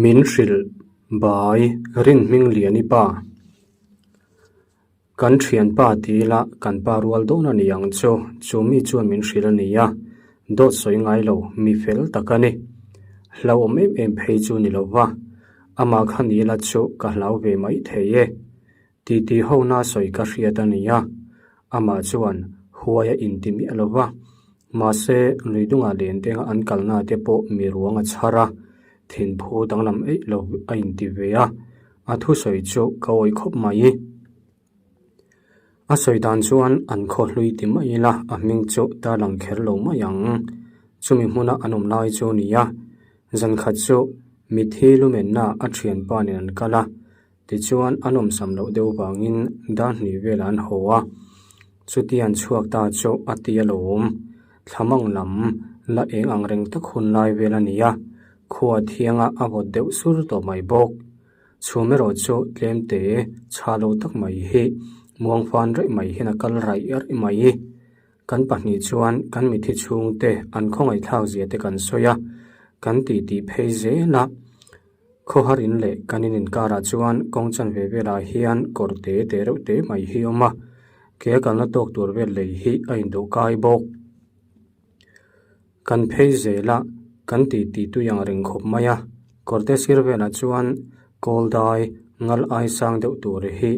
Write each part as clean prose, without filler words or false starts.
Min hrilh bai Rinhmingliani pa. Kan thianpa ti ila kan pa rual dawn a ni ang chu, chu mi chuan min hrilh a ni a, dawt sawi ngai lo mi fel tak a ni. Hlauhawm em em phei chu ni lo va, amah kha ni ila chu ka hlau ve mai thei e. Titi hona sawi ka hriat a ni a, amah chuan huai a inti miah lo va, mahse lui dungah len tenga an kalna te pawh mi ruang a chhar a, thinphu danglam eih lo a inti ve a, a thusawi chu ka awih khawp mai. A sawi dan chuan an khaw hlui ti mai ila a hming chu tarlang kher lo mai ang. Chumi hmuna an awm lai chu a ni a, zankhat chu mitthi lumenna a thianpa nen an kal a, Tichuan a nawmsam loh deuh vangin dar hnih velah an haw a, chuti an chhuak ta chu a ti a lo awm. Thlamang lam la eng ang reng tak hun lai vel a ni a, khua thianga a vawt deuh sur tawh mai bawk. Chhum erawh chu tlem te chha lo tak mai hi muang fan raih mai hian a kal raih raih mai. Kan pahnih chuan kan mithi chhungte an khawngaihthlak zia te kan sawi a, kan titi phei zel a. Khawhar in leh kan in inkarah chuan kawng chanve velah hian kawr te te reuh te mai hi a awm a, ke a kalna tawk tur vel lei hi a induh kai bawk. Kan phei zel a, kan titi tui ang reng khawp mai a, kawr te sir velah chuan kawl dai ngal ai sang deuh tur hi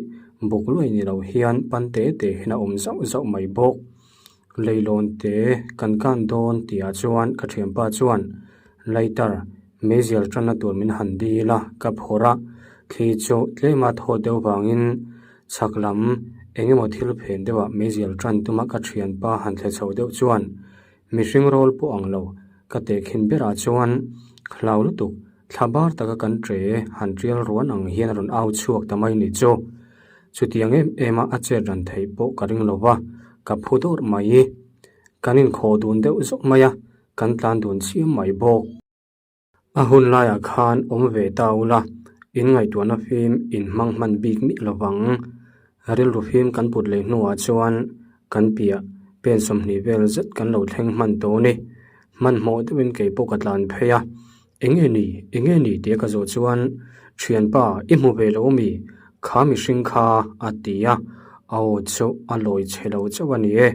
buk luai ni lo hian pan te te hian a awm zauh zauh mai bawk. Leilawn te kan kan dawn tihah chuan ka thianpa chuan lighter meizial tanna tur min han dil a, ka phawrh a, thli chu tlema thaw deuh vangin chhak lam eng emaw thil phen deuhah meizial tan tuma ka thianpa han thle chho deuh chuan mihring rawl pawh ang lo ka tehkhin berah chuan hlau lutuk thla bar taka kan ṭe han ṭial ruan ang hian a rawn au chhuak ta mai ni chu. Chutiang em em a a chet ran theih pawh ka ring lo va, ka phu dawrh mai. Kan inkhawh dun deuh zawk mai a, kan tlan dun chiam mai bawk. A hun laiah khan awm ve ta ula, in ngaihtuahna fim in hmang hman bik miah lo vang. Rilru fim kan put leh hnuah chuan kan piah pen 20 vel zet kan lo thleng hman tawh a ni. Hmanhmawh deuhin kei pawh ka tlan phei a, Enge ni, enge ni tia ka zawh chuan, Thianpa, i hmu ve lo mi? Kha mihring kha, a ti a, a aw chu a lawi chhe lo chauh a ni e.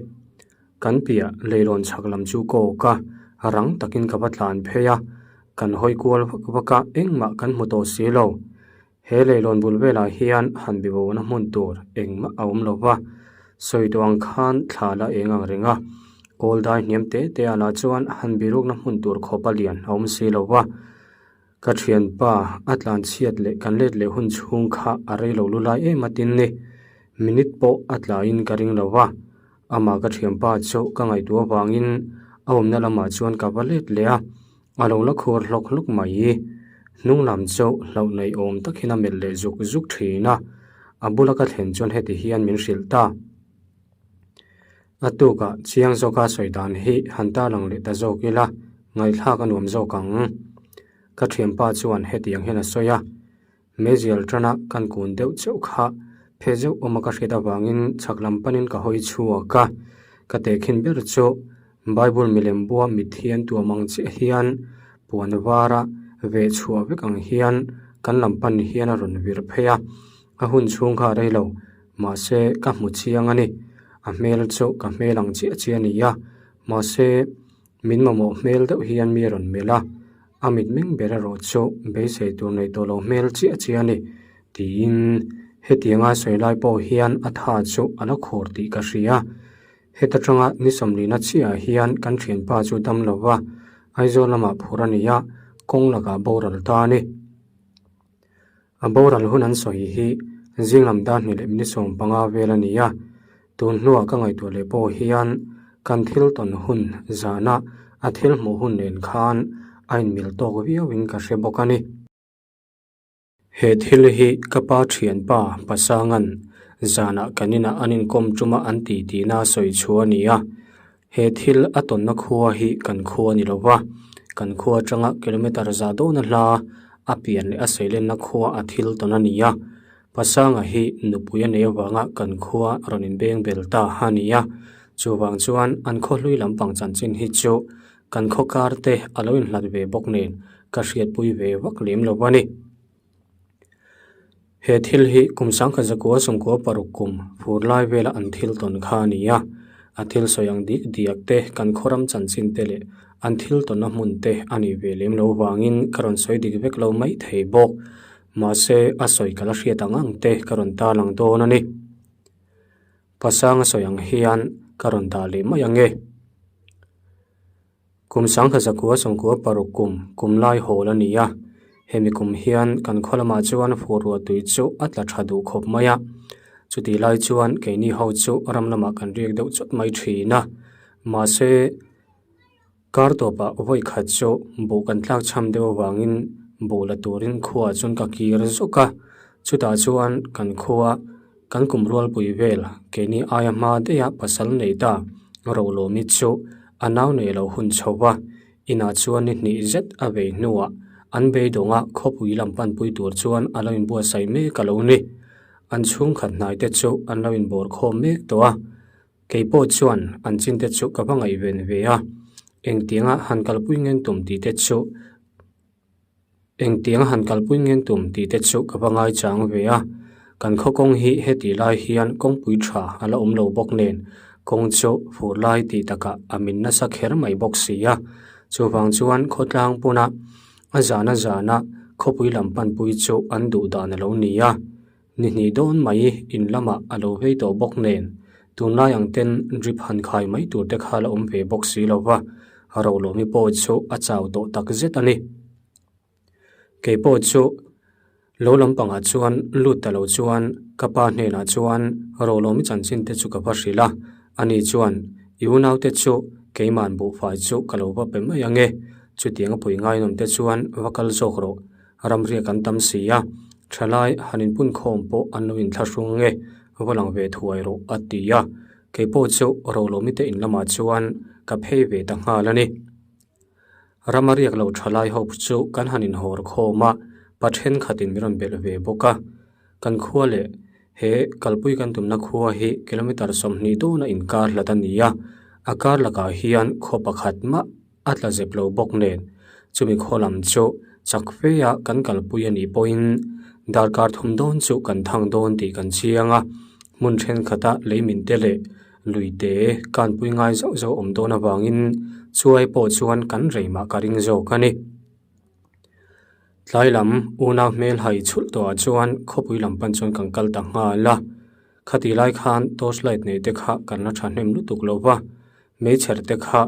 Kan piah leilawn chhak lam chu ka awk a, rang takin ka va tlan phei a, kan hawi kual vak vak a, engmah kan hmu tawh si lo. He leilawn bul velah hian han bibohna hmun tur engmah a awm lo va, sawi tawh ang khan thla la eng ang reng a, kawl dai hniam te te ah lah chuan han birukna hmun tur khawpa lian a awm si lo va. Ka thianpa a tlan chhiat leh kan let leh hun chhung kha a rei lo lu lai em a tin ni. Minute pawh a tlaiin ka ring lo va, amah ka thianpa chu ka ngaihtuah avangin a awmna lamah chuan ka va let leh a. A lo la khur hlawk hlawk mai. Hnung lam chu hlauh nei awm tak hian a melh leh zuk zuk thin a. A bula ka thlen chuan heti hian min hrilh ta. A tukah chiang zawka sawi dan hi han tarlang leh ta zawk ila, ngaihthlak a nuam zawk ang. Ka thianpa chuan hetiang hian a sawi a. Meizial tana kan kun deuh chauh kha phe zeuh awma ka hriat avangin chhak lam panin ka hawi chhuak a, ka tehkhin ber chu Bible milem bua mithian tuam ang chiah hian puan vara veh chhuah vek ang hian kan lam pan hian a rawn vir phei a, a hun chhung kha a rei lo mahse ka hmu chiang a ni, a hmel chu ka hmel ang chiah chiah a ni a, mahse min mamawh hmel deuh hian mi a rawn melh a. A mitmeng ber erawh chu beisei tur nei tawh lo hmel chiah chiah a ni tiin hetianga sawi lai pawh hian a tha chu a la khur tih ka hria. Heta tanga ni sawmlina chiahah hian kan thianpa chu dam lo va, Aizawl lamah phur a ni a, kawng lakah boral ta a ni. A boral hun an sawi hi zing lam dar hnih leh minute 15 vel a ni a, tun hnuah ka ngaihtuah leh pawh hian kan thil tawn hun zana a thil hmuh hun nen khan a inmil tawk viauin ka hre bawk a ni. He thil hi ka pa thianpa Pasangan zanah kan inah an inkawm tuma an ti tihna a sawi chu a ni a, He thil a tawnna khua hi kan khua a ni lo va, kan khua atanga kilometre za dawhna hla a pian leh a seilenna khua a thil tawn a ni a. Pasanga hi nupui a nei avanga kan khua rawn inbeng bel ta a ni a, chuvang chuan an khaw hlui lampang chanchin hi chu kan khaw kar te a lo inhlat ve bawk nen. ka hriatpui ve vak lem lo a ni. He thil hi kum sangkhat zakua sawmkua paruk kum fur lai vela an thil tawn kha a ni a, a thil sawi ang dik diak te kan khawram chanchin te leh an thil tawnna hmun te a nih ve lem lo vangin ka rawn sawi dik vek lo mai thei bawk. Mahse a sawi ka la hriat ang ang te ka rawn tarlang dawn a ni. Pasanga sawi ang hian ka rawn dah leh mai ang e. Kum sangkhat zakua sawmkua paruk kum kum lai hawl a ni a, hemi kum hian kan khaw lamah chuan fur ruah tui chu a tla tha duh khawp mai a, chutih lai chuan keini ho chu ram lamah kan riak deuh chawt mai thin a, mahse kar tawpah vawi khat chu buh kan tlak chham deuh avangin buh la turin khuaah chuan ka kir zawk a, chutah chuan kan khua Kan kum rualpui vel keini aia hma daiha pasal nei ta Rolawmi chu a nau nei lo hun chho va, inah chuan ni hnih zet a vei hnuah an beidawnga khawpui lam panpui tur chuan a lo inbuatsaih mek a lo ni. An chhungkhat hnaite chu an lo inbawr khawm mek tawh a, kei pawh chuan an chinte chu ka va ngaihven ve a, engtianga han kalpui ngen tum tih te chu Engtiang han kalpui ngen tum tih te chu ka va ngai chang ve a, kan khaw kawng hi heti lai hian kawngpui tha a la awm lo bawk nen kawng chu fur lai tih takah a min nasa kher mai bawk si a, chuvang chuan khawtlang puna a zana zana khawpui lam panpui chu an duh dan a lo ni a. Ni hnih dawn mai in lamah a lo vei tawh bawk nen, tunlai ang ten drip han khai mai tur te kha la awm ve bawk si lo va, Rolawmi pawh chu a chau tawh tak zet a ni. Kei pawh chu lo lampangah chuan lut ta lo chuan ka pa hnenah chuan Rolawmi chanchin te chu ka va hrilh a, ani chuan i unaute chu keiman buhfai chu ka lo va pe mai ang e, chutiang a pui ngainawm te chuan va kal zawk rawh, Ramriak an tam si a, thalai han inpunkhawm pawh an lo inthlahrung nge, va lang ve thuai rawh a ti a, kei pawh chu Rolawmi te in lamah chuan ka phei ve ta nghal a ni. Rama riak lo thalai ho chu kan han inhawr khawm a, pa thenkhatin min rawn belh ve bawk a, kan khua leh he kalpui kan tumna khua hi kilometre 20 dawna inkar hlat a ni a, a kar lakah hian khaw pakhat mah A tla zep lo bawk nen, chumi khaw lam chu chak feia kan kalpui a nih pawhin darkar thum dawn chu kan thang dawn tih kan chiang a, hmun thenkhatah lei min te leh lui te kanpui ngai zauh zauh awm dawn avangin chuai pawh chuan kan rei mah ka ring zawk a ni. Tlai lam unau hmel hai chhulh tawhah chuan khawpui lam pan chuan kan kal ta nghal a. Khati lai khan torch light nei te kha kan la thahnem lutuk lo va, meichher te kha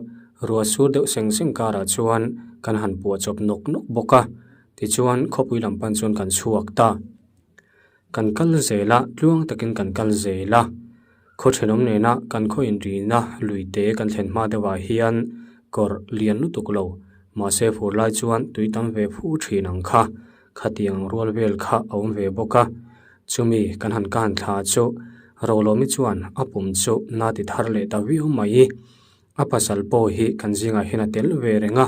ruah sur deuh seng seng karah chuan kan han puah chawp nawk nawk bawk a, tichuan khawpui lam pan chuan kan chhuak ta. Kan kal zel a, tluang takin kan kal zel a, khaw thenawm nena kan khaw inrina lui te kan thlen hma deuhah hian kawr lian lutuk lo, mahse fur lai chuan tui tam ve fu thin ang kha, khatiang rual vel kha a awm ve bawk a. Chumi kan han kan thla chu Rolawmi chuan a pum chu na ti thar leh ta viau mai. A pasal pawh hi kan zingah hian a tel ve reng a,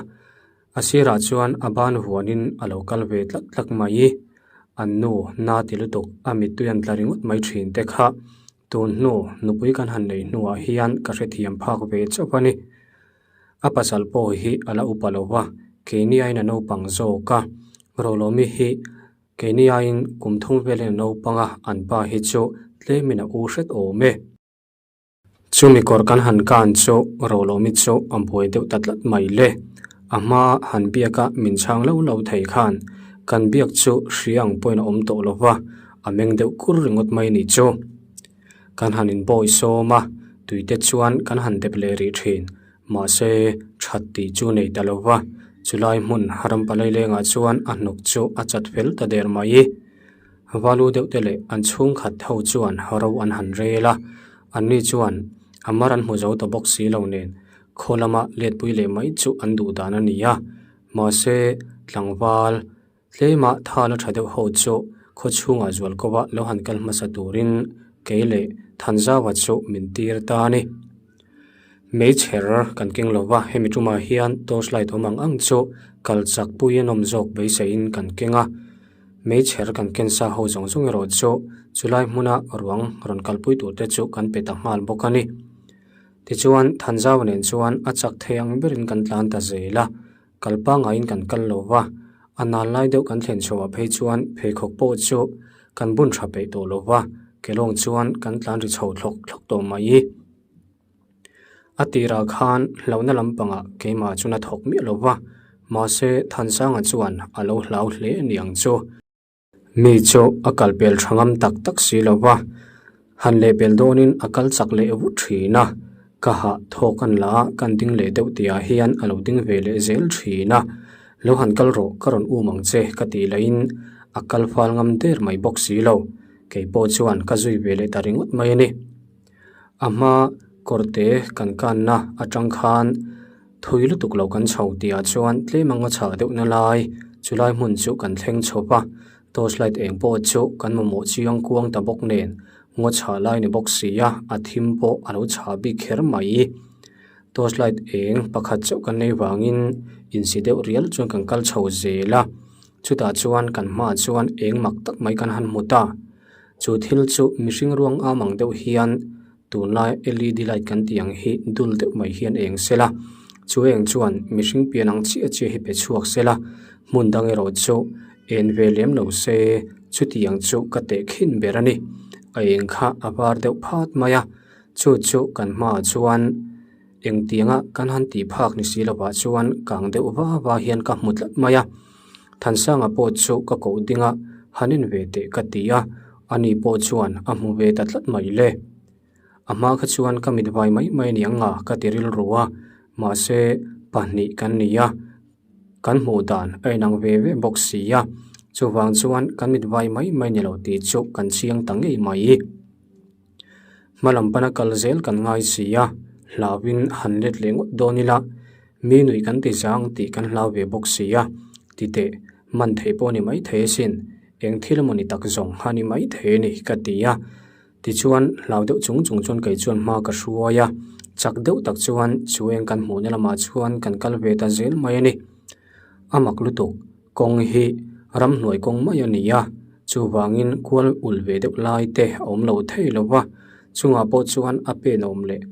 a sirah chuan a ban huanin a lo kal ve tlak tlak mai. An nu na ti lutuk a mittui an tla ringawt mai thin te kha tun hnu nupui kan han nei hnuah hian ka hrethiam phak ve chauh a ni. A pasal pawh hi a la upa lo va, keini aiin a naupang zawk a, Rolawmi hi Keini aiin kum thum velin a naupang a, an pa hi chu tlemin a u hret awm e. Chumi kawr kan han kan chu Rolawmi chu a buai deuh ta tlat mai le. A hma han biak a min chhang lo lo thei khan kan biak chu hria ang pawhin a awm tawh lo va, a meng deuh kur ringawt mai ni chu. Kan han inbawi sawm a, tuite chuan kan han dep leh rih thin. Mahse, that tih chu nei ta lo va, chulai hmun rampalai lengah chuan a hnuk chu a chat fel ta der mai. Valu deuh te leh an chhungkhat ho chuan ro an han rel a, anni chuan a mar an hmu zo ta bawk si lo nen khaw lama letpui leh mai chu an duh dan a ni a. Mahse, tlangval Tleimah thal a tha deuh ho chu khaw chhungah zual ko a lo han kal hmasa turin kei leh Thanzaua chu min tir ta a ni. Meichher kan keng lo va, hemi tumah hian torch light awm ang ang chu kal chak pui an awm zawk beiseiin kan keng a. Meichher kan ken sa ho zawng zawng erawh chu chulai hmuna ruang rawn kalpui tur te chu kan pe ta nghal bawk a ni. Tichuan Thanzaua nen chuan a chak thei ang berin kan tlan ta zel a, kal pangaiin kan kal lo va. A nal lai deuh kan thlen chhoh ah phei chuan pheikhawk pawh chu kan bun tha peih tawh lo va, kelawng chuan kan tlan ri chho thlawk thlawk tawh mai. A tirah khan hlauhna lampangah keimah chuan a thawk miah lo va, mahse Thansanga chuan a lo hlau hle a ni ang chu. Mi chu a kal pel tha ngam tak tak si lo va, han leh pel dawnin a kal chak leh vut thin a, ka hah thawk an la a, kan ding leh deuh tihah hian a lo ding ve leh zel thin a, lo han kal rawh ka rawn um ang che ka tih lahin a kal fal ngam der mai bawk si lo, kei pawh chuan ka zui ve leh ta ringawt mai a ni. A hma kawrte kan kanna atang khan thui lutuk lo kan chho tihah chuan tlem anga chhah deuh na lai chulai hmun chu kan thleng chhup a, torch light eng pawh chu kan mamawh chiang kuang ta bawk nen ngaw chhah lai ni bawk si a, a thim pawh a lo chhah bik kher mai. Torch light eng pakhat chauh kan nei vangin insi deuh rial chuan kan kal chho zel a, chutah chuan kan hmaah chuan eng mak tak mai kan han hmu ta. Chu thil chu mihring ruang am ang deuh hian tunlai led light kan tih ang hi dul deuh mai hian eng sela, chu eng chuan mihring pian ang chiah chiah hi pe chhuak sela, hmun dang erawh chu en ve lem lo se chutiang chu ka teh khin ber a ni. A eng kha a var deuh phat mai a, chu chu kan hmaah chuan engtianga kan han tih phak ni si lovah chuan kang deuh va va hian ka hmu tlat mai a. Thansanga pawh chu ka koh ding a, han en ve teh ka ti a, ani pawh chuan a hmu ve ta tlat mai le. A hma kha chuan ka mit vai mai mai aniang nga ka ti rilru a, mahse pahnih kan ni a, kan hmuh dan a inang ve ve bawk si a, chuvang chuan kan mit vai mai mai ni lo tih chu kan chiang ta ngei mai. Hma lam pana kal zel kan ngai si a, hlauhin han let leh ngawt dawn ila, mi nuih kan ti zang tih kan hlau ve bawk si a, ti teh, man theih pawh ni mai thei asin, eng thil emaw ni tak zawng a ni mai thei a ni ka ti a. Tichuan, hlau deuh chung chung chuan kei chuan hma ka hruai a, chak deuh tak chuan chu eng kan hmuhna lamah chuan kan kal ve ta zel mai a ni. A mak lutuk. Kawng hi ramhnuai kawng mai a ni a, chuvangin kual ul ve deuh lai te a awm lo thei lo va, chungah pawh chuan a pen a awm leh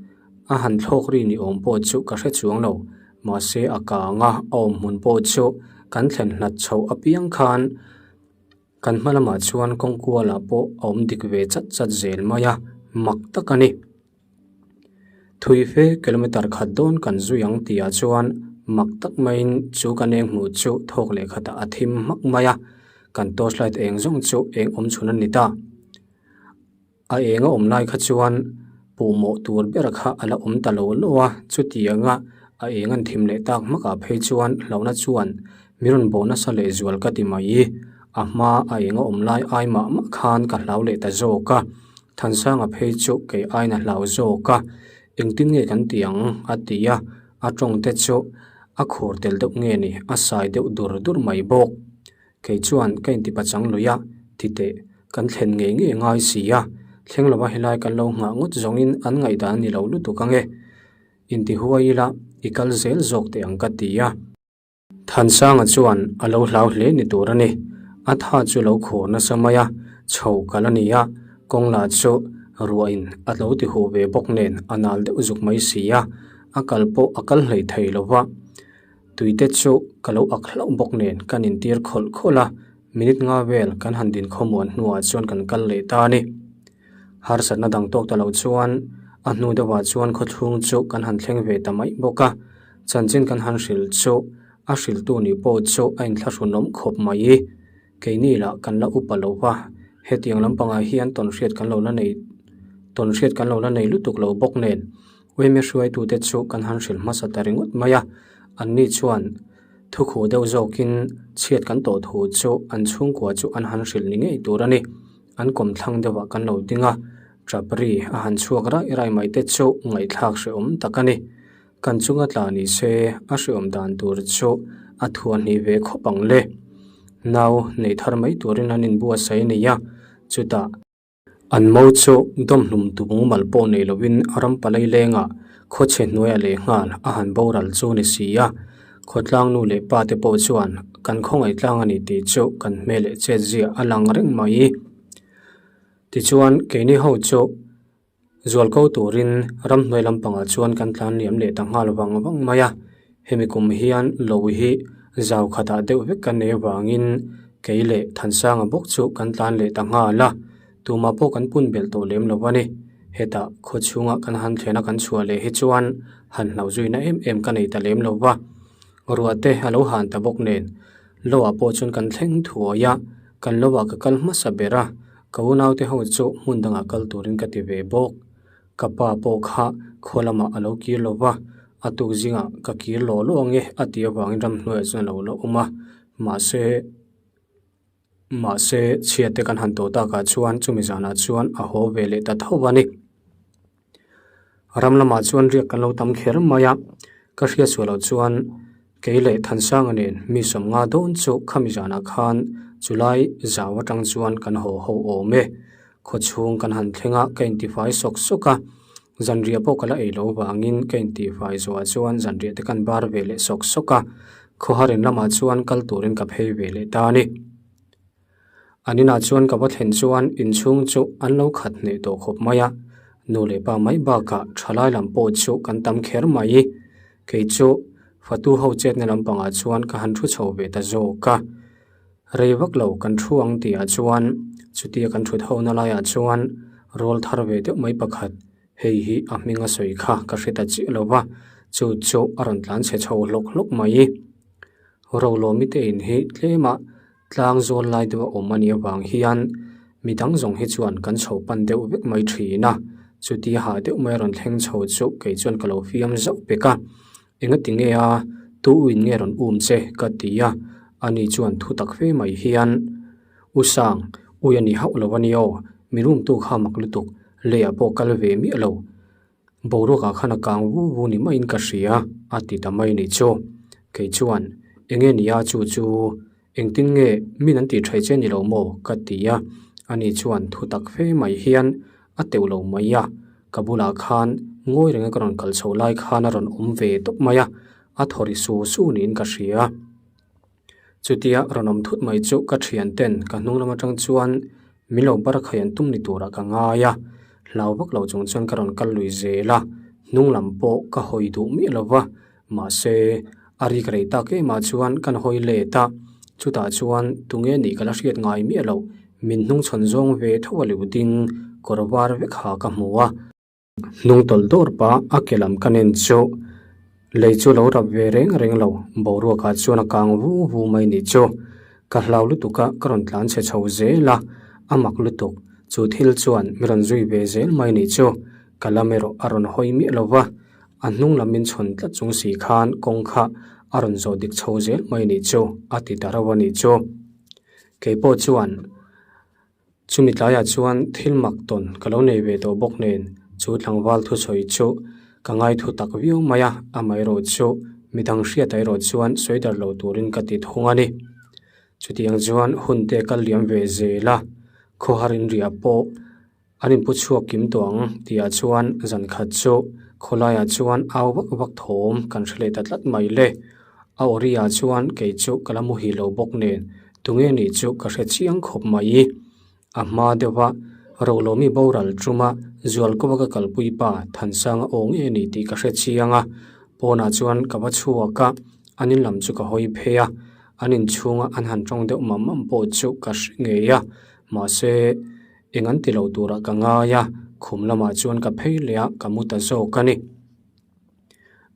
a han thlawk ri ni awm pawh chu ka hre chuang lo, mahse a kang a, a awm hmun pawh chu kan thlen hlat chhoh apiang khan kan hma lamah chuan kawng kualah pawh a awm dik ve chat chat zel mai a, mak tak a ni. Thui fe kilometer khat dawn kan zui ang tihah chuan mak tak maiin chu kan eng hmuh chu thawk leh khatah a thim hmak mai a, kan torch light eng zawng chu eng awm chhun a ni ta. A eng a awm lai kha chuan puhmawh tur ber kha a la awm ta lo lo a, chutianga a eng an thim leh tak hmakah phei chuan hlauhna chuan mi rawn bawh nasa leh zual ka ti mai. A hma a eng a awm lai ai mah mah khan ka hlau leh ta zawk a. Thansanga phei chu kei aina hlau zawk a, engtin nge kan ti ang? a ti a, a tawng te chu a khur tel deuh nge ni, a sai deuh dur dur mai bawk. Kei chuan ka intipachang lui a, ti teh, kan thlen ngei ngei ngai si a, thleng lova helai kan lo nghah ngawt zawngin an ngaihdan a ni lo lutuk ange, intihuai ila i kal zel zawk teh ang ka ti a. Thansanga chuan a lo hlau hle ni tur a ni. A tha chu lo khur nasa mai a, chho kal a ni a, kawng lah chu ruahin a lo ti huh ve bawk nen a nal deuh zuk mai si a, a kal pawh a kal hlei thei lo va. Tuite chu ka lo ak hlauh bawk nen kan intir khawlh khawlh a, minute nga vel kan han din khawmuan hnuah chuan kan kal leh ta a ni. Harsatna dang tawk ta lo chuan a hnu deuhah chuan khawchhung chu kan han thleng ve ta mai bawk a, chanchin kan han hrilh chu a hrilhtu nih pawh chu a inthlahrunawm khawp mai. Keini lah kan la upa lo va, hetiang lampangah hian tawnhriat kan lo la nei tawnhriat kan lo la nei lutuk lo bawk nen Uime hruaitute chu kan han hrilh hmasa ta ringawt mai a, anni chuan thukhuh deuh zawkin chhiat kan tawh thu chu an chhungkua chu an han hrilh ni ngei tur a ni. An kawmthlang deuhah kan lo ding a, tap ri a han chhuak raih raih mai te chu ngaihthlak hrehawm tak a ni. Kan chunga tla ni se a hrehawm dan tur chu a thuah hnih ve khawp ang le. Nau nei thar mai turin an inbuatsaih a ni a, chutah. An mo chu dawmhlum tu mumal pawh nei lovin ram palai lengah khawchhe hnuaiah leh nghal a han boral chu ni si a. Khawtlang nu leh pa te pawh chuan kan khawngaih tlang a ni tih chu kan hmel leh chet ziah a lang reng mai. Tichuan keini ho chu zual ko turin ramhnuai lampangah chuan kan tlan liam leh ta nghal vang vang mai a. Hemi kum hian lo hi Zau khatah deuh vek kan nei avangin kei leh Thansanga bawk chu kan tlan leh ta nghal a, tumah pawh kan pun belh tawh lem lo a ni. Hetah khaw chhunga kan han thlen a kan chhuah leh hi chuan han hlauh zuina em em ka nei ta lem lo va, ruah te a lo han ta bawk nen lo ah pawh chuan kan thleng thuai a, kan lo ah ka kal hmasa ber a, ka unaute ho chu hmun dangah kal turin ka ti ve bawk. Ka pa pawh kha khaw lamah a lo kir lo va, a tuk zingah ka kir lawh lawh ang e a tih avangin ramhnuaiah chuan a lo la awm a, mahse mahse chhiat te kan han tawh takah chuan chumi zanah chuan a haw ve leh ta tho a ni. Ram lamah chuan riak kan lo tam kher mai a, ka hriat suah loh chuan kei leh Thansanga nen mi sawmnga dawn chu khami zanah khan chulai zau atang chuan kan haw ho awm e. Khaw chhung kan han thleng a, ka intifai sawk sawk a, zanriah pawh ka la ei lo vangin ka intifai zawhah chuan zanriah te kan bar ve leh sawk sawk a, khawharin lamah chuan kal turin ka phei ve leh ta a ni. An inah chuan ka va thlen chuan inchhung chu an lo khat hneh tawh khawp mai a, nu leh pa mai bakah thalai lam pawh chu kan tam kher mai. Kei chu fatu ho chetna lampangah chuan ka han thu chho ve ta zawk a. Rei vak lo kan thu ang tihah chuan chutia kan thut ho na laiah chuan rawl thar ve deuh mai pakhat hei hi a hming a sawi kha ka hre ta chiah lo va, chu chu a rawn tlan chhe chho hlawk hlawk mai. Rolawmi te in hi tlema tlang zawl lai deuh a awm a nih avang hian midang zawng hi chuan kan chho pan deuh vek mai thin a, chutia hah deuh mai a rawn thleng chho chu kei chuan ka lo fiam zauh pek a. Engati nge a, tu uin nge rawn um che? ka ti a, ani chuan thu tak fe mai hian, U Sang, ui a ni hauh lo a ni aw, mi room tu kha mak lutuk, leiah pawh kal ve miah lo. Boruakah khan a kang vu vu ni maiin ka hria, a ti ta mai ni chu. Kei chuan, Enge nia chu chu, engtin nge min an tih thei che ni lo maw? ka ti a, ani chuan thu tak fe mai hian, A teuh lo mai a, ka bulah khan ngawi renga ka rawn kal chho lai khan a rawn awm ve tawp mai a, a thaw ri su su niin ka hria. Chutia rawn awm thut mai chu ka thian ten ka hnung lam atang chuan min lo bar khai an tum ni turah ka ngai a, hlau vak lo chung chuan ka rawn kal lui zel a, hnung lam pawh ka hawi duh miah lo va, mahse a rik rei tak emah chuan kan hawi let a, chutah chuan tunge nih ka la hriat ngai miah loh min hnungchhawn zawng ve tho a lo ding kawr var vek ha ka hmu a. Hnung tawlh dawr pah a ke lam ka nen chu lei chu lo rap ve reng reng lo, boruakah chuan a kang vu vu mai nih chu. Ka hlau lutuk a, ka rawn tlan chhe chho zel a, a mak lutuk. Chu thil chuan mi rawn zui ve zel mai nih chu. Ka lam erawh a rawn hawi miah lo va, a hnung lam min chhawn tlat chung si khan kawng kha a rawn zawh dik chho zel mai nih chu a ti ta rauh a nih chu. Kei pawh chuan. Chumi tlaiah chuan thil mak tawn ka lo nei ve tawh bawk nen chu tlangval thusawi chu ka ngaithu tak viau mai a, amaherawh chu midang hriat erawh chuan sawi dar lo turin ka ti thung a ni. Chutiang chuan hun te kal liam ve zel a, khawhar inriah pawh an inpu chhuak kim tawh ang tihah chuan zan khat chu khawlaiah chuan au vak vak thawm kan hre leh ta tlat mai le. A awriah chuan kei chu ka la muhil lo bawk nen Tunge nih chu ka hre chiang khawp mai. A hma deuha Rolawmi boral tuma Zualkova ka kalpui pa Thansanga aw nge ni tih ka hre chiang a. Pawnah chuan ka va chhuak a, an in lam chu ka hawi phei a. An inchhunga an han tawng deuh mam mam pawh chu ka hre ngei a. Mahse, eng an ti lo turah ka ngai a, khum lamah chuan ka phei leh a, ka mu ta zawk a ni.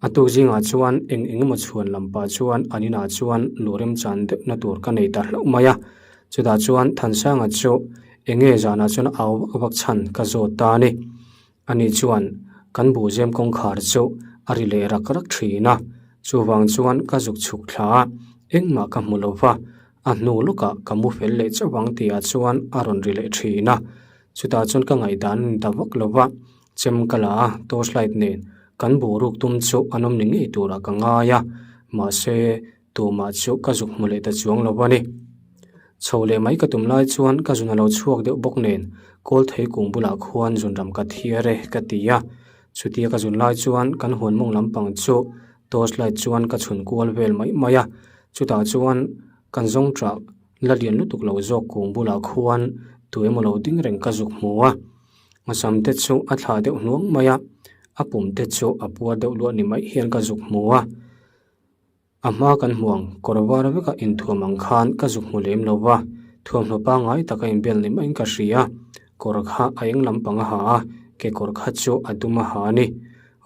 A tuk zingah chuan eng eng emaw chhuan lam pah chuan an inah chuan lu remchan deuhna tur ka nei ta hlauh mai a. Chutah chuan Thansanga chu eng nge zanah chuan au vak vak chhan ka zawt ta a ni. Ani chuan kan buhzem kawngkhar chu a ri leh rak rak thin a, chuvang chuan ka zuk chhuk thla a, engmah ka hmu lo va, a hnu lawkah ka mu fel leh chauh ang tihah chuan a rawn ri leh thin a. Chutah chuan ka ngaihdan a ni ta vak lo va. Chem ka la a, torch light nen kan boruak tum chu an awm ni ngei turah ka ngai a, mahse tumah chu ka zuk hmu leh ta chuang lo a ni. Chho leh mai ka tum lai chuan ka zun a lo chhuak deuh bawk nen kawl thei kung bulah khuan zunram ka thiar e ka ti a, chutia ka zun lai chuan kan huan mawng lampang chu torch light chuan ka chhun kual vel mai mai a, chutah chuan kan zawng chah la lian lutuk lo zawk kung bulah khuan tu emaw lo ding reng ka zuk hmu a. A sam te chu a thlah deuh hnuang mai a, a pum te chu a puar deuh luah ni mai hian ka zuk hmu a. A hma kan hmu ang, kawr var veka inthuam ang khan ka zuk hmu lem lo va, thuamhnaw pangngai taka inbel ni maiin ka hria. Kawr kha a eng lampang a ha a, kekawr kha chu a dum a ha a ni.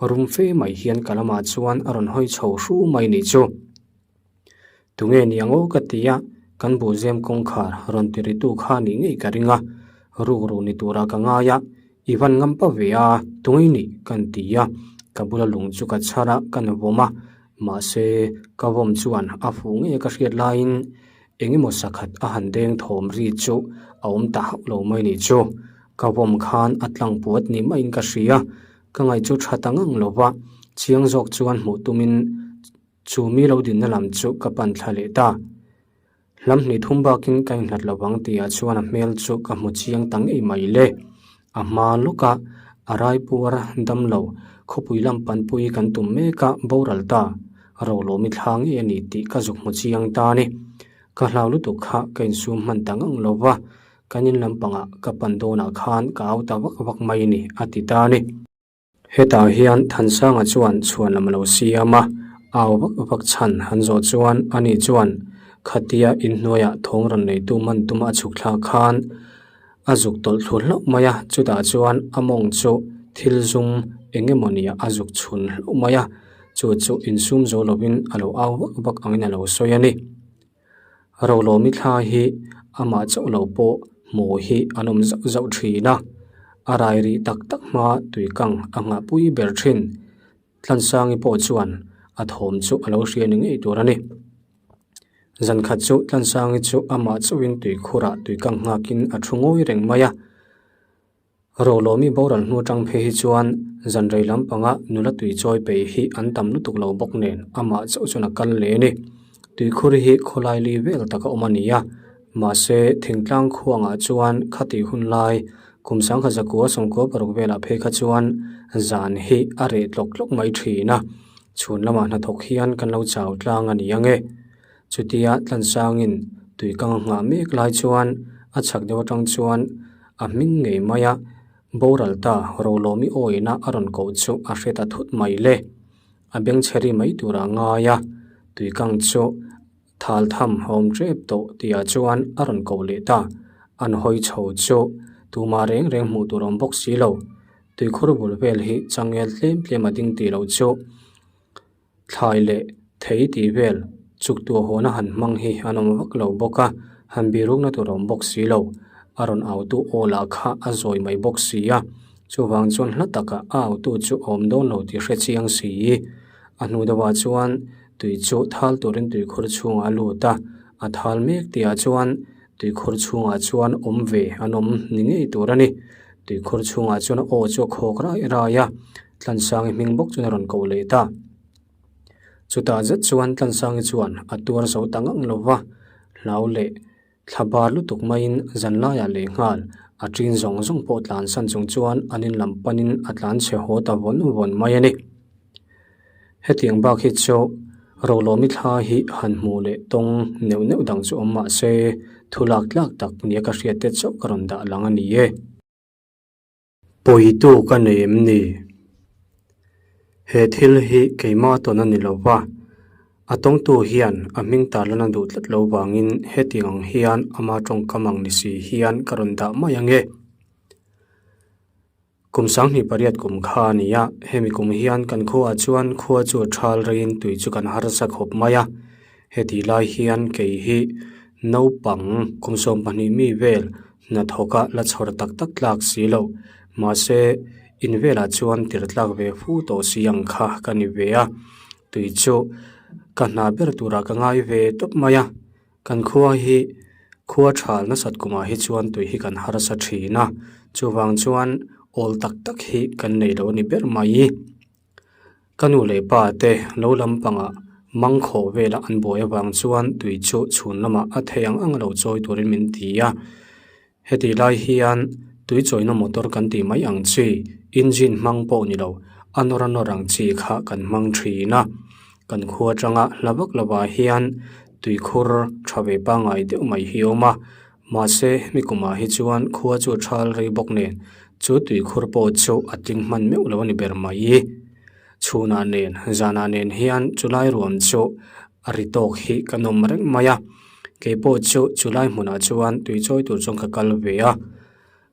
Rum fe mai hian ka lamah chuan a rawn hawi chho hru mai nih chu. Tunge ni ang aw ka ti a, kan buhzem kawngkhar rawn ti ritu kha nih ngei ka ring a, rukru ni tura ka ngai a, I van ngam pa ve a, tunge nih kan ti a, ka bula lung chu ka chhar a, ka na vawm a, mahse ka vawm chuan a fuh ngei a ka hriat laiin eng emaw sakhat a han deng thawm ri chu a awm ta hauh lo mai nih chu, ka vawm khan a tlang puat ni maiin ka hria, ka ngaih chu tha ta ngang lo va, chiang zawk chuan hmuh tumin Chu mi lo dinna lam chu ka pan thla leh ta. Hlam hnih thum bakin ka inhlat lo ang tihah chuan a hmel chu ka hmu chiang ta ngei mai le. A hma lawka a raipuar dam lo khawpui lam panpui kan tum mek a boral ta. Rolawmi thla ngei a ni tih ka zuk hmu chiang ta a ni. Ka hlau lutuk kha ka insum hman ta ngang lo va, kan in lampangah ka pan dawnah khan ka au ta vak vak mai ni a ti ta a ni. Hetah hian Thansanga chuan chhuan lam a lo siam a, au vak vak chhan han zawh chuan ani chuan khatia inhnuaiah thawng rawn neitu man tuma a chhuk thlak khan a zuk tawlh thlu hlauh mai a, chutah chuan a mawng chu thil zum eng emaw nia a zuk chhun hlauh mai a, chu chu insum zo lovin a lo au vak vak angin a lo sawi a ni. Rolawmi thla hi amah chauh lo pawh hmuh hi an awm zauh zauh thin a, a rai rih tak tak hma tuikang a nghah pui ber thin. Tlansangi pawh chuan a thawm chu a lo hria ni ngei tur a ni. Zankhat chu Tlansangi chu amah chauhin tuikhurah tuikang nghakin a thu ngawi reng mai a. Rolawmi boral hnu atang phei hi chuan zan rei lampanga nula tui chawi peih hi an tam lutuk lo bawk nen amah chauh chuan a kal leh a ni. Tuikhur hi khawlai li vel taka awm a ni a, mahse thingtlang khuangah chuan khatih hun lai kum sangkhat zakua sawmkua paruk velah phei kha chuan zan hi a reh tlawk tlawk mai thin a, chhun lamah hnathawk hian kan lo chau tlang a ni ang e. Chutia Tlansangin tuikang a nghah mek lai chuan a chhak deuh atang chuan a hming ngei mai a, boral ta Rolawmi awina a rawn koh chu a hre ta thut mai le. A bengchhe ri mai tura ngai a, tuikang chu thal tham a awm tep tawh tihah chuan a rawn koh leh ta. An hawi chho chu tumah reng reng hmuh tur a awm bawk si lo. Tuikhur bul vel hi changel tlem tlem a ding tih loh chu. Thlai leh thei tih vel chuk tuah hawna han hmang hi an awm vak lo bawk a, han birukna tur a awm bawk si lo. A rawn autu aw lah kha a zawi mai bawk si a, chuvang chuan hla takah a autu chu a awm dawn lo tih hre chiang si. A hnu deuhah chuan tui chu thal turin tuikhur chhungah a lut a, a thal mek tihah chuan tuikhur chhungah chuan awm ve an awm ni ngei tur a ni. Tuikhur chhungah chuan a aw chu a khawk rai rai a. Tlansangi hming bawk chuan a rawn koh leh ta. Chutah zet chuan Tlansangi chuan a tuar zo ta ngang lo va, hlau leh thla bar lutuk maiin zanlaiah leh nghal a ṭin zawng zawng pawh tlansan chung chuan an in lam panin a tlan chhe haw ta vawn vawn mai a ni. Hetiang bak hi chu Rolawmi thla hi han hmuh leh tawng neuh neuh dang chu awm mah se thu lak tlak tak nia ka hriat te chauh ka rawn dah lang a ni e. Pawitu ka nei em ni? He thil hi keimah tawn a ni lo va, a tawngtu hian a hming tarlan a duh tlat lo vangin hetiang ang hian ama tawngkam ang ni si hian ka rawn dah mai ang e. Kum sanghnih pariat kum kha a ni a, hemi kum hian kan khuaah chuan khua chu a thal reiin tui chu kan harsa khawp mai a, Heti lai hian kei hi naupang kum 12 mi vel hnathawka la chhawr tak tak tlak si lo. Mahse, in velah chuan tir tlak ve fu tawh si ang kha ka ni ve a. Tui chu ka hna ber turah ka ngai ve tawp mai a. Kan khua hi khua tha nasat kumah hi chuan tui hi kan harsa thin a. Chuvang chuan awl tak tak hi kan nei lo a ni ber mai. Ka nu leh pa te lo lampangah mangkhawh vela an buai avang chuan tui chu chhun lamah a thei ang ang lo chawi turin min ti a. Hetih lai hian tui chawina motor kan tih mai ang chi, engine hmang pawh ni lo, a nawr a nawr ang chi kha kan hmang thin a. Kan khua atanga hla vak lovah hian tuikhur tha ve pangngai deuh mai hi a awm a. Mahse, hemi kumah hi chuan khua chu a thal rei bawk nen chu tuikhur pawh chu a tling hman meuh lo a ni ber mai. Chhunah nen, zanah nen hian chulai ruam chu A ri tawk hi kan awm reng mai a, keipawh chu chulai hmunah chuan tui chawi tur chuan ka kal ve a,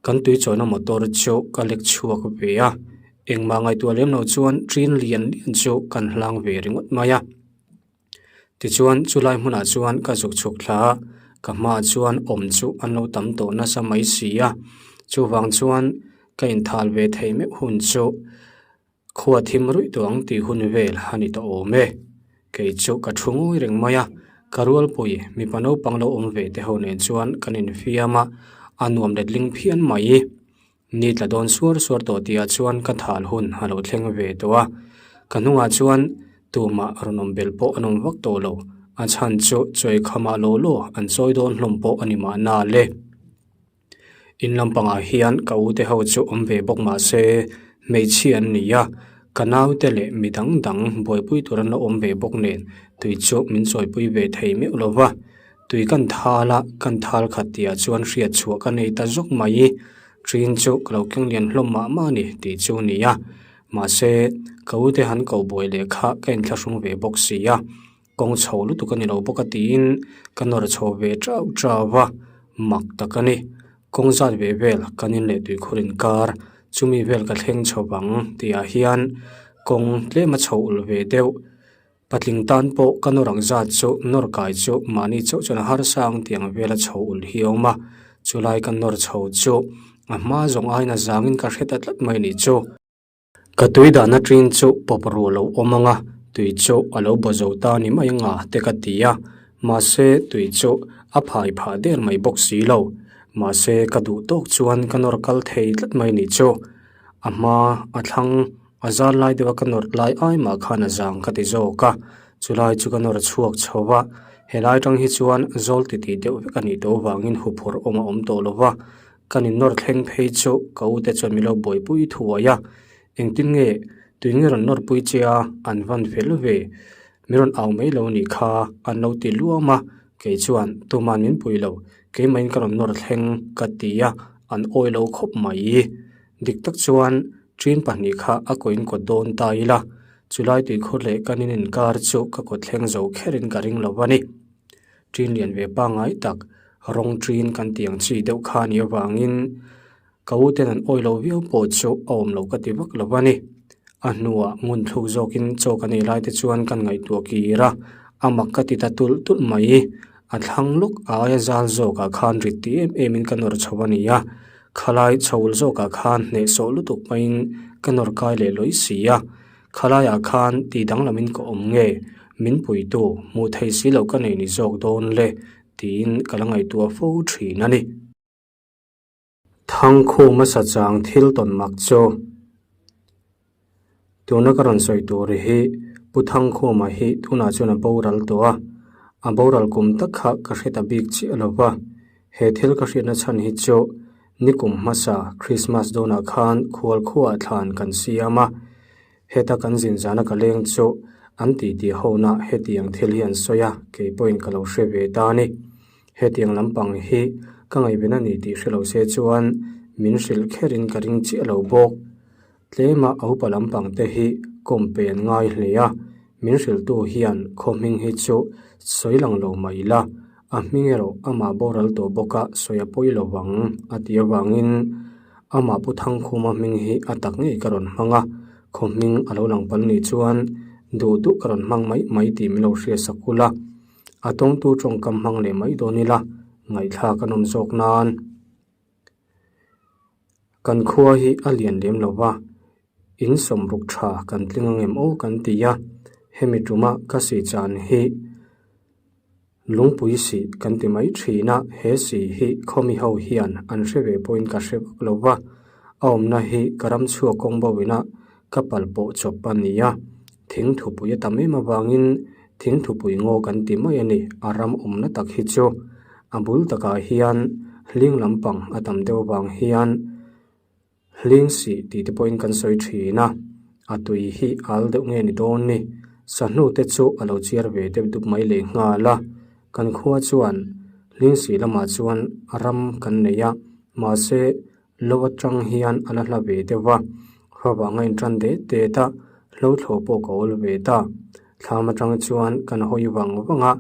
kan tui chawina motor chu ka lek chhuak ve a, engmah ngaihtuah lem lo chuan ṭin lian lian chu kan hlang ve ringawt mai a. Tichuan chulai hmunah chuan ka zuk chhuk thla a, ka hmaah chuan awm chu an lo tam tawh nasa mai si a, chuvang chuan ka inthal ve thei meuh hun chu Khua thim ruih tawh ang tih hun vel a ni tawh awm e. Kei chu ka thu ngawi reng mai a, ka rualpui mipa naupang lo awm ve te ho nen chuan kan infiam a, a nuam letling phian mai. Ni tla dawn suar suar tawh tihah chuan ka thal hun a lo thleng ve tawh a, ka hnungah chuan tumah rawn awm belh pawh an awm vak tawh lo, a chhan chu chawi khamah law law an chawi dawn hlawm pawh a ni mahna le. In lampangah hian ka u te ho chu awm ve bawk mah se hmeichhia an ni a, ka naute leh mi dang dang buaipui tur an lo awm ve bawk nen tui chu min chawipui ve thei meuh lo va, tui kan thal a, kan thal khat tihah chuan hriat chhuah ka nei ta zawk mai, ṭin chu ka lo keng lian hlawm mah mah a ni tih chu a ni a, mahse ka u te han ko buai leh kha ka inthlahrung ve bawk si a. Kawng chho lutuk a ni lo bawk a tiin ka nawr chho ve chau chau a, mak tak a ni. Kawng zat ve vel kan in leh tuikhur inkar chumi vel ka thleng chho vang tihah hian kawng tlem a chho ulh ve deuh. Patling tan pawh ka nawr ang zat chu nawr kai chu mahni chauh chuan a harsa ang tih ang vela chho ulh hi a awm a, chulai ka nawr chho chu a hma zawng aiin a zangin ka hre ta tlat mai nih chu. Ka tui dahna ṭin chu pawp ruh lo awm ang a, tui chu a lo baw zo ta ni mai anga te ka ti a, mahse tui chu a phai phah der mai bawk si lo. Mahse ka duh tawk chuan ka nawr kal thei tlat mai nih chu. A hma a thlang a zar lai deuha ka nawr lai ai mah khan a zang ka ti zawk a, chulai chu ka nawr chhuak chho a, helai tang hi chuan zawl titih deuh vek a nih tawh vangin huphurh awm a awm tawh lo va. Kan innawr thleng phei chu ka u te chuan min lo buaipui thuai a, engtin nge tui nge rawn nawrpui che a an van fel ve, min rawn au mai lo nih kha an lo ti luam a, kei chuan tuman min pui lo, keimahin ka rawn nawr thleng ka ti a, an awi lo khawp mai. Dik tak chuan ṭin pahnih kha a kawiin kawt dawn ta ila, chulai tuikhur leh kan in inkar chu ka kawt thleng zo kherin ka ring lo a ni. Ṭin lian ve pangngai tak rawng ṭin kan tih ang chi deuh kha a nih avangin ka u ten an awi lo viau pawh chu a awm lo ka ti vak lo a ni. A hnuah ngun thluk zawkin chaw kan ei lai te chuan kan ngaihtuah kir a, a mak ka ti ta tulh tulh mai. A thlang lawk a aia zal zawkah khan rit ti em em in ka nawr chho a ni a, khalai chho zawkah khan hnehsawh lutuk maiin ka nawr kai leh lawi si a. Khalaiah khan tih danglamin ka awm nge, min puitu hmuh theih si loh ka nei ni zawk dawn le tiin ka la ngaihtuah fo thin a ni. Thangkhuma sachang thil tawn mak chu tuna ka rawn sawi tur hi Pu Thangkhuma hi tunah chuan a boral tawh a, a boral kum tak kha ka hre ta bik chiah lo va, he thil ka hriatna chhan hi chu Nikum hmasa Christmas dawnah khan khual khuaah thlan kan siam a, heta kan zin zana ka leng chu an titi hona hetiang thil hi an sawi a, kei pawhin ka lo hre ve ta a ni. Hetiang lampang hi ka ngaihven a ni tih hre lo se chuan min hrilh kherin ka ring chiah lo bawk. Tlema a upa lampang te hi kawm pe an ngai hle a, min hrilhtu hian khaw hming hi chu sawi lang lo mah ila, a hming erawh amah boral tawh bawka sawi a pawi lo vang a tih avangin amah Pu Thangkhuma hming hi a tak ngei ka rawn hmang a, khaw hming a lo lang pal nih chuan duh duh ka rawn hmang mai mai tih min lo hria sak ula, a tawngtu tawngkam hmang leh mai dawn ila ngaihthlak a nawm zawk nan. Kan khua hi a lian lem lo va, in sawmruk tha kan tling ang em aw kan ti a, hemi tuma ka sih chan hi lungpui sih kan ti mai thin a, he sih hi khawmi ho hian an hre ve pawhin ka hre vak lo va, a awmna hi ka ram chhuak kawng bo ina ka pal pawh chawp a ni a, thing thupui a tam em avangin thing thupui ngaw kan ti mai a ni, a ram awmna tak hi chu. A bul takah hian hling lampang a tam deuh avang hian hling sih tih te pawhin kan sawi thin a, a tui hi al deuh nge ni dawn ni. Sahnu te chu a lo chiar ve deuh dup mai leh nghal a, kan khua chuan hling sih lamah chuan ram kan nei a, mahse lo atang hian a la hla ve deuh va, hla vanga intan det det a, hlo thlawh pawh ka awl ve ta. Thlam atang chuan kan hawi vang vang a,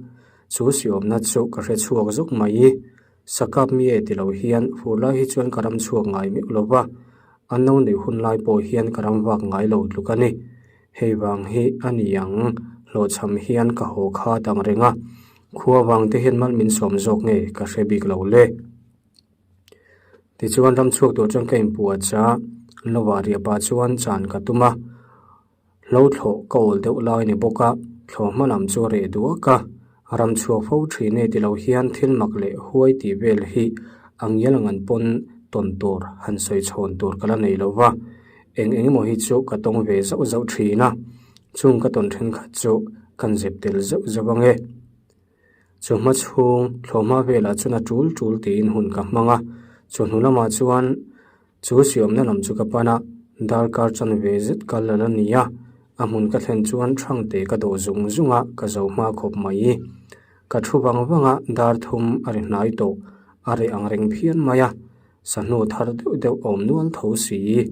chu siawmna chu ka hre chhuak zawk mai. Sakap mi e ti lo hian fur lai hi chuan ka ram chhuak ngai meuh lo va, an lo neih hun lai pawh hian ka ram vak ngai lo tluk a ni. Hei vang hi a ni ang, hlawhchham hian ka haw kha dang reng a, khua vang te hian mal min sawm zawk nge ka hre bik lo le. Tichuan ram chhuak tur chuan ka inpuah cha, lovah riah pah chuan chan ka tum a. Hlo thlawh ka awl deuh lai ni bawk a, thlawh hma lam chu reh duak a, ram chhuak fo thin e ti lo hian thil mak leh huai tih vel hi a ngial ngan pawn tawn tur han sawi chhawn tur ka la nei lo va, eng eng emaw hi chu ka tawng ve zauh zauh thin a, chung ka tawn thenkhat chu kan zep tel zauh zauh ang e. Chu hma chhung thlawh hma velah chuan a tul tul tiin hun ka hmang a, chu hnu lamah chuan Chu siamna lam chu ka pan a, darkar chanve zet kal a la ni a, a hmun ka thlen chuan Thangte ka dawh zung zung a, ka zo hma khawp mai. Ka thu vang vang a, dar thum a ri hnai tawh, a reh ang reng phian mai a, sahnu thar deuh deuh a awm nual tho si.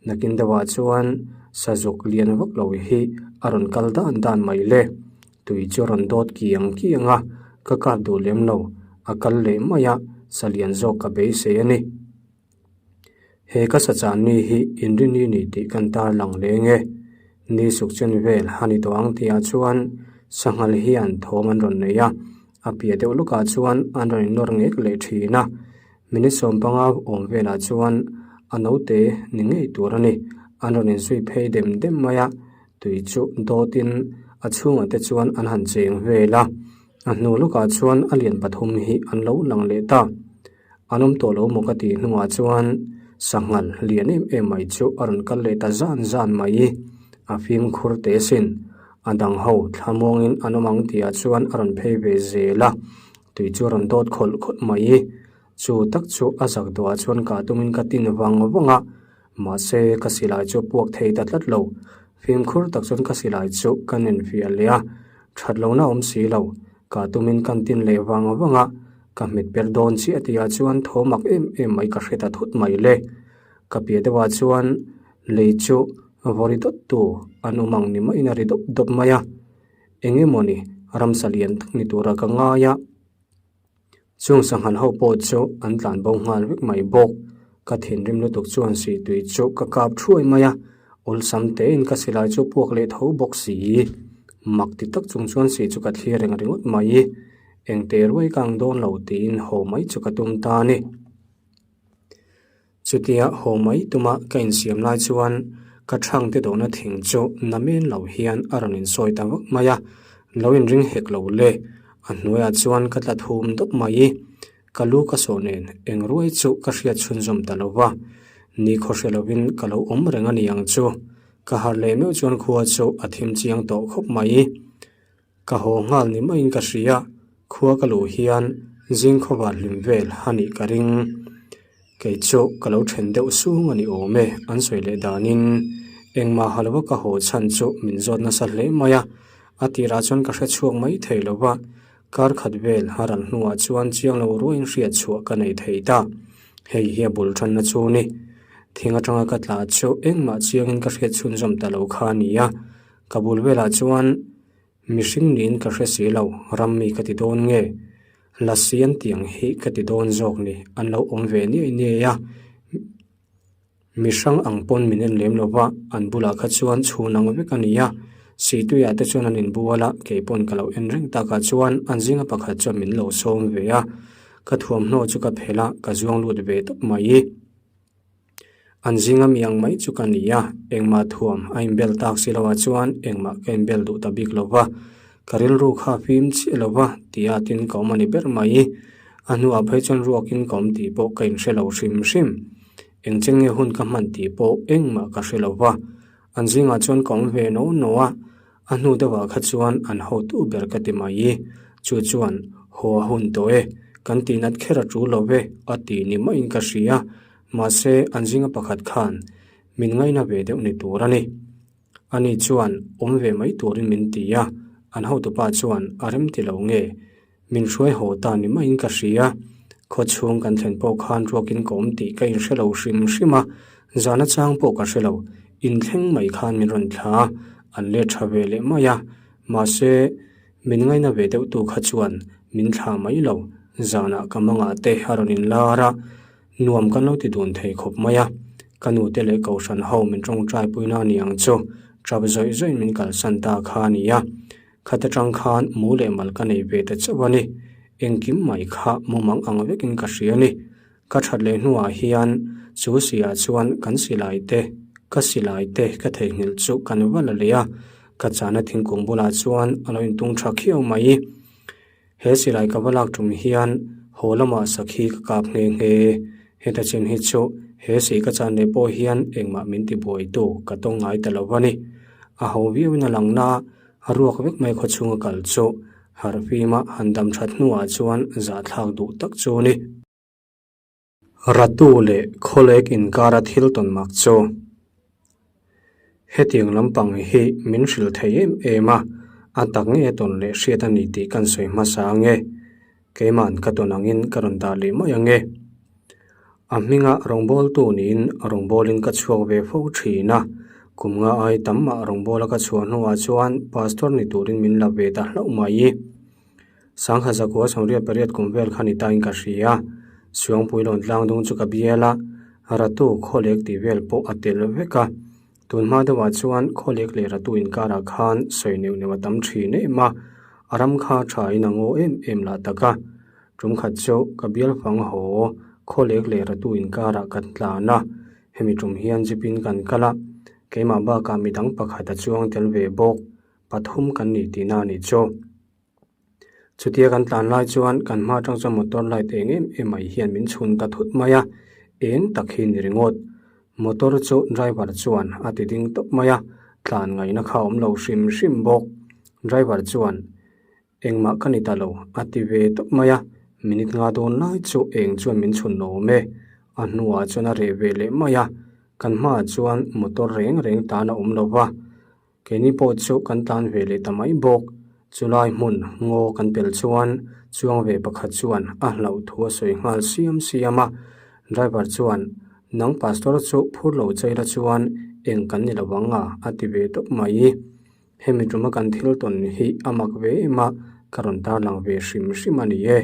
Nakin deuhah chuan sazuk lian vak lo hi a rawn kal dan dan mai le, tui chu a rawn dawt kiang kiang a, ka kap duh lem lo, a kal leh mai a, sa lian zawk ka beisei a ni. He ka sachan mi hi inrini ni tih kan tarlang leng e. Ni suk chen vel a ni tawh ang tihah chuan sanghal hian thawm an rawn nei a, a piah deuh lawkah chuan an rawn innawr ngek leh thin a. Minute 15 awm velah chuan a naute ni ngei tur a ni. An rawn inzui phei dem dem mai a, tui chu dawtin a chhungah te chuan an han cheng vel a. A hnu lawkah chuan a lian pathum hi an lo lang leh ta. An awm tawh lo maw ka tih hnuah chuan sanghal lian em em mai chu a rawn kal leh ta zan zan mai. A fimkhur teh sin. A dang ho thlamuangin an awm ang tihah chuan a rawn phei ve zel a, tui chu a rawn dawt khawlh khawlh mai. Chu tak chu a zak duhah chuan kah tumin ka tin vang vang a, mahse ka silai chu a puak thei ta tlat lo. Fimkhur tak chuan ka silai chu ka nen fiah leh a, that lohna awm si lo. Kah tumin kan tin leh vang vang a, Ka hmet per dawn chiah tihah chuan thaw mak em em mai ka hre ta thut mai le. Ka piah deuhah chuan lei chu vaw ri dawt tu an awm ang ni maiin a ri dawp dawp mai a. Eng emaw ni ramsa lian tak ni tura ka ngai a. Chung sanghal ho pawh chu an tlan bo nghal vek mai bawk. Ka thinrim lutuk chuan sihtui chu ka kap thuai mai a, awlsam tein ka silai chu puak leh tho bawk si. Mak ti tak chung chuan sih chu ka thlir reng ringawt mai. Engte ruai ka ang dawn lo tiin haw mai chu ka tum ta a ni. Chutia haw mai tuma ka insiam lai chuan ka thangte dawhna thing chu na men lo hian a rawn insawi ta vak mai a, lo inring hek lo le. A hnuaiah chuan ka tla thum dawp mai. Ka lu ka sawh nen eng ruai chu ka hriat chhunzawm ta lo va, ni khaw hre lovin ka lo awm reng a ni ang chu. Ka harh leh meuh chuan khua chu a thim chiang tawh khawp mai. Ka haw nghal ni maiin ka hria, khua ka luh hian zing khawvar hlim vel a nih ka ring. Kei chu ka lo then deuh sung a ni awm e, an sawi leh danin engmah ha lova ka haw chhan chu min zawt nasa hle mai a, a tirah chuan ka hre chhuak mai thei lo va, kar khat vel a ral hnuah chuan chiang lo ruaiin hriat chhuah ka nei thei ta. Hei hi a bul tanna chu ni. Thing atanga ka tla chu engmah chiangin ka hriat chhunzawm ta lo kha a ni a, Ka bul velah chuan mihring niin ka hre si lo, ram mi ka ti dawn nge? Lasi an tiang hi ka ti dawn zawk ni, an lo awm ve niai niai a. Mihrang ang pawn min en lem lo va, an bulah kha chuan chhun ang vek a ni a. Sihtuiah te chuan an inbual a, kei pawn ka lo en reng takah chuan an zinga pakhat chuan min lo sawm ve a. Ka thuamhnaw chu ka phelh a, ka zuang lut ve tawp mai. An zinga mi ang mai chu ka ni a, engmah thuam a inbel tak si loah chuan engmah ka inbel duh ta bik lo va, ka rilru kha fim chiah lo va tia tin ka awm a ni ber mai. A hnuah phei chuan ruakin ka awm tih pawh ka inhre lo hrim hrim. Engchen nge hun ka hman tih pawh engmah ka hre lo va, an zingah chuan ka awm ve no no a, a hnu deuhah kha chuan an hotu ber ka ti mai. Chu chuan haw a hun tawh e, kan tihnat kher a tul lo ve a ti ni maiin ka hria. Mahse, an zinga pakhat khan min ngaina ve deuh ni tur a ni. Ani chuan awm ve mai turin min ti a, an hotupa chuan a rem ti lo nge, min hruai haw ta ni maiin ka hria. Khaw chhung kan thlen pawh khan ruakin ka awm tih ka inhre lo hrim hrim a, zan achang pawh ka hre lo, inthleng mai khan min rawn thla a, an let tha ve leh mai a. Mahse, min ngaina ve deuh tu kha chuan min thlah mai lo, zanah ka mangah te a rawn inlar a, nuam kan lo ti dun thei khawp mai a. Ka nute leh kohhran ho min tawngtai puina a ni ang chu, tap zawih zawih min kalsan ta kha a ni a. Khat atang khan mu leh mal ka nei ve ta chauh a ni. Engkim mai kha mumang ang vekin ka hria a ni. Ka that leh hnuah hian chu siah chuan kan silai te, ka silai te ka theihnghilh chu kan va la leh a, ka chahna thingkung bulah chuan a lo intung tha khiau mai. He silai ka va lak tum hian haw lamah sakhi ka kap nghe nghe. Heta chin hi chu he si ka chan leh pawh hian engmah min ti buaitu ka tawng ngai ta lo a ni. A ho viauin a lang na a ruak vek mai khawchhunga kal chu harhfima han dam that hnuah chuan zahthlak duh tak chu a ni. Ratu leh khawlek inkara thil tawn mak chu hetiang lampang hi min hrilh thei em em a, a tak nge tawn leh hriat a ni tih kan sawi hmasa ange. Keima'n ka tawn angin ka rawn dah leh mai ange. A hminga rawngbawltu niin rawngbawlin ka chhuak ve fo thin a, kum nga ai tam mah rawngbawla ka chhuah hnuah chuan pastor ni turin min la ve ta hlauh mai. Sangha zakua sawmriat pariat kum vel kha ni tain ka hria. Suangpui lawn tlang dung chu ka bial a, Ratu khawlek tih vel pawh a tel vek a. Tun hma deuhah chuan khawlek leh Ratu inkarah khan sawi neuh neuh a tam thin em a, a ram kha tha in a ngaw em em lah tak a. Tum khat chu ka bial fang haw khawlek leh Ratu inkarah kan tlan a, hemi tum hian jeep in kan kal a, keimah bakah midang pakhat a chuang tel ve bawk. Pathum kan ni tihna a nih chu. Chutia kan tlan lai chuan kan hma atang chuan motor light eng em em mai hian min chhun ta thut mai a, eng tak hi ni ringawt. Motor chu driver chuan a ti ding tawp mai a, tlan ngaihna kha a awm lo hrim hrim bawk. Driver chuan engmah ka ni ta lo a ti ve tawp mai a, minute nga dawn lai chu eng chuan min chhun awm e. A hnuah chuan a reh ve leh mai a, kan hmaah chuan motor reng reng tan a awm lo va. Keini pawh chu kan tlan ve leh ta mai bawk. Chulai hmun ngaw kan pel chuan chuang ve pakhat chuan a hlauh thu a sawi nghal siam siam a. Driver chuan, Nang pastor chu phur lo chaila chuan eng kan ni lo ang a? a ti ve tawp mai. Hemi tuma kan thil tawn hi a mak ve em a, ka rawn tarlang ve hrim hrim a ni e.